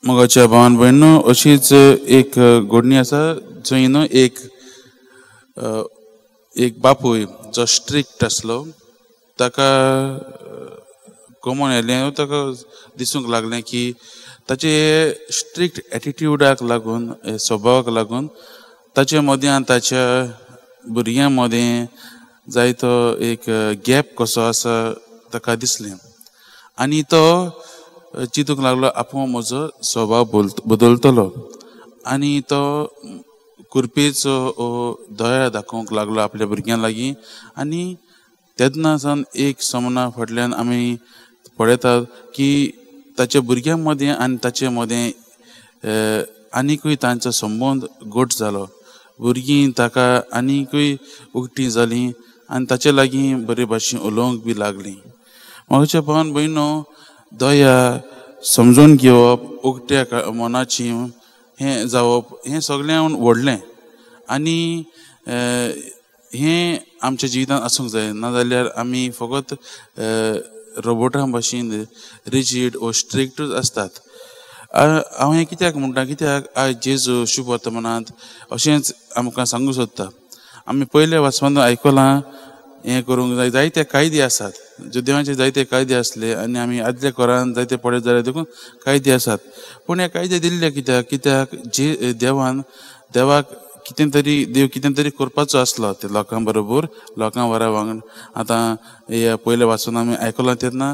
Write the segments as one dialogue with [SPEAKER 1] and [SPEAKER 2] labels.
[SPEAKER 1] मोगाच्या भावान भयणो, अशीच एक घडणी आसा जंय न्हू एक एक बापूय जो स्ट्रिक्ट आसलो ताका कमोन येयलें, ताका दिसूंक लागलें की ताचे स्ट्रिक्ट एटिट्युडाक लागून, स्वभावाक लागून ताचे मदें आनी ताच्या भुरग्यां मदें जायतो एक गॅप कसो आसा ताका दिसलें आनी तो चिंतूंक लागलो आपूण म्हजो स्वभाव बदलतलो आनी तो कुरपेचो दया दाखोवंक लागलो आपल्या भुरग्यां लागीं. आनी तेन्ना सावन एक समना फाटल्यान आमी पळयतात की ताच्या भुरग्यां मदें आनी ताचे मदें आनिकूय तांचो संबंद घट जालो. भुरगीं ताका आनिकूय उकटीं जालीं आनी ताचे लागीं बरे भाशेन उलोवंक बी लागलीं. म्हज्या भावान भयणो, दया समजून घेवप, उकट्या मनाची हें जावप हें सगळें व्हडलें आनी हें आमच्या जिवितांत आसूंक जाय. नाजाल्यार आमी फकत रोबोटां भाशेन रिजीड ओ स्ट्रिक्टूच आसतात. हांव हें कित्याक म्हणटा, कित्याक आयज जेजू शुभ वर्तमानांत अशेंच आमकां सांगूंक सोदता. आमी पयल्या वाचपांत आयकलां हें करूंक जाय, जायते कायदे आसात, जुदेवांचे जायते कायदे आसले आनी आमी आदल्या कोरान जायते पळयत जाल्यार देखून कायदे आसात. पूण हे कायदे दिल्ले कित्याक, कित्याक जे देवान देवाक कितें तरी देव कितें तरी करपाचो आसलो ते लोकां बरोबर, लोकां वरा वांगड. आतां हे पयले वाचून आमी आयकलां तेन्ना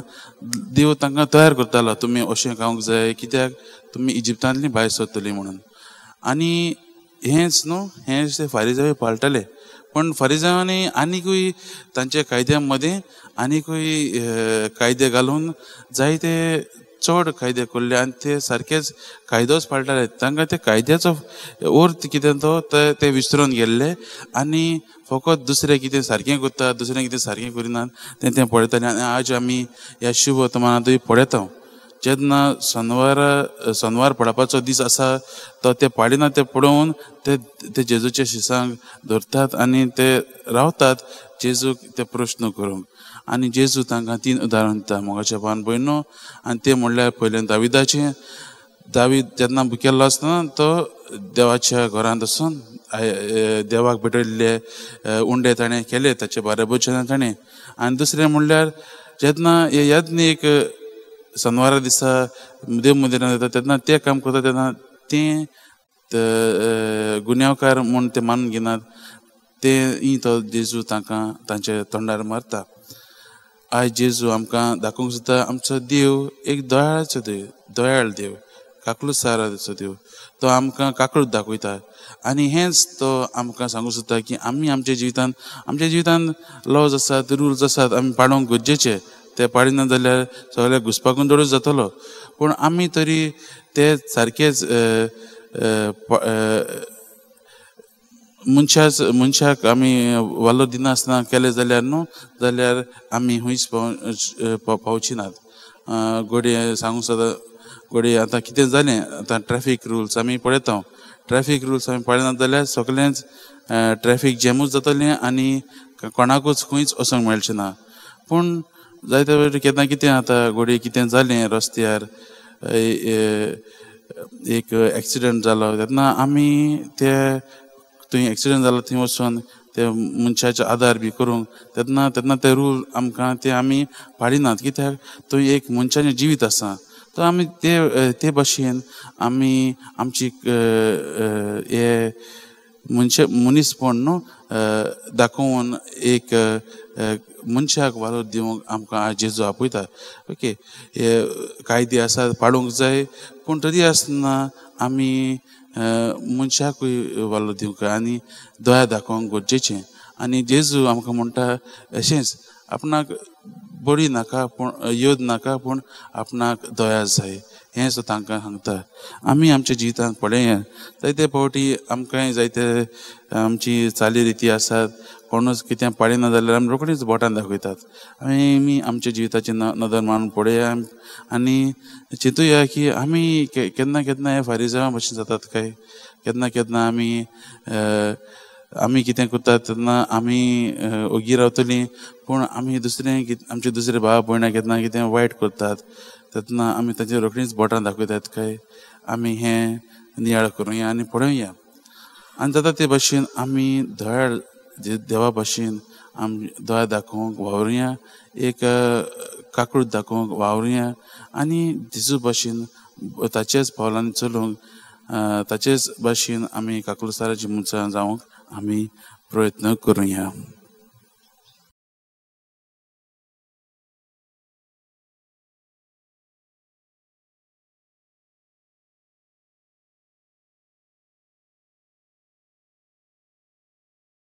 [SPEAKER 1] देव तांकां तयार करतालो, तुमी अशें खावंक जाय कित्याक तुमी इजिप्तांतली भायर सरतली म्हणून. आनी हेंच न्हू, हेंच ते फारिजांव पाळटाले. पूण फारिजांवांनी आनिकूय तांच्या कायद्या मदें आनिकूय कायदे घालून जायते चड कायदे केल्ले आनी ते सारकेच कायदोच पाळटाले. तांकां ते कायद्याचो अर्थ कितें तो ते विसरून गेल्ले आनी फकत दुसरें कितें सारकें करता, दुसरें कितें सारकें करिनात तें तें पळयताले. आनी आज आमी ह्या शुभ वर्तमानांतूय पळयता, जेन्ना सनवार पडपाचो दीस आसा तो ते पाळिना, ते पळोवन ते ते जेजूच्या शिसांक धरतात आनी ते रावतात जेजूक ते प्रश्न करूंक. आनी जेजू तांकां 3 उदाहरण दिता मोगाच्या भावान भयणो. आनी ते म्हणल्यार पयलें दाविदाचें. दावीद जेन्ना भुकेल्लो आसतना तो देवाच्या घरांत वचून देवाक भेटयल्ले उंडे ताणें केले, ताचे बाराबोरचे ताणें. आनी दुसरें म्हणल्यार जेन्ना हे याज्ञीक सनवारा दिसा देव मंदिरांत येता तेन्ना ते काम करता तेन्ना तें गुन्यांवकार म्हूण ते मानून घेनात, ते तो जेजू तांकां तांच्या तोंडार मारता. आयज जेजू आमकां दाखोवंक सोदता आमचो देव एक दयाळाचो देव, दयाळ देव, काकळूसाराचो देव. तो आमकां काकळूत दाखयता आनी हेंच तो आमकां सांगूंक सोदता की आमी आमच्या जिवितांत लॉज आसात, रुल्स आसात, आमी पाळोवंक गरजेचे. ते पाळिना जाल्यार सगळें घुसपाकून चडूच जातलो. पूण आमी तरी ते सारकेच मनशाक आमी वालो दिनासतना केलें जाल्यार न्हू, जाल्यार आमी खंयच पावची नात. घडये सांगूंक सोदता, घडये आतां कितें जालें, आतां ट्रॅफीक रुल्स आमी पळयता, ट्रॅफीक रुल्स आमी पळयनात जाल्यार सगळेंच ट्रॅफीक जॅमूच जातलें आनी कोणाकूच खंयच वचोंक मेळचें ना. पूण जायते वेळ केन्ना कितें आतां घडये कितें जालें रस्त्यार, एक एक्सिडंट जालो तेन्ना आमी ते थंय एक्सिडंट जालो थंय वचून ते मनशाचो आदार बी करूंक तेन्ना तेन्ना ते रूल आमकां ते आमी पाळिनात, कित्याक थंय एक मनशाचें जिवीत आसा. तो आमी ते ते भाशेन आमी आमची हे मनीसपण न्हू दाखोवन एक मनशाक वालोर दिवंक आमकां आयज जेजू आपयता. ओके, हे कायदे आसात पाळूंक जाय, पूण तरी आसतना आमी मनशाकूय वालोर दिवंक जाय आनी दया दाखोवंक गरजेचें. आनी जेजू आमकां म्हणटा अशेंच, आपणाक बडी नाका पूण योद नाका, पूण आपणाक दया जाय, हें सुद्दां तांकां सांगता. आमी आमच्या जिवितांत पळया जायते फावटी आमकांय जायते आमची चाली रिती आसात, कोणूच कितें पाळिना जाल्यार आमी रोखडीच बोटान दाखयतात. आमी आमच्या जिविताची नदर मारून पळया आनी चिंतुया की आमी केन्ना केन्ना हे फारिजांवा भशेन जातात काय, केन्ना केन्ना आमी आमी कितें करतात तेन्ना आमी ओगी रावतलीं, पूण आमी दुसरें आमचे दुसरे भाव भयणां केन्ना कितें वायट करतात तेन्ना आमी तांचे रोखडीच बोटां दाखयतात काय. आमी हें नियाळ करुया आनी पळोवया. आनी जाता ते भाशेन आमी दयाळ देवा भाशेन आमी दया दाखोवंक वावरुया, एक काकूट दाखोवंक वावरुया आनी जेजू भाशेन ताचेच पावलांनी चलूंक, ताचेच भाशेन आमी काकुळसाराची मनशां जावंक आमी प्रयत्न करुया.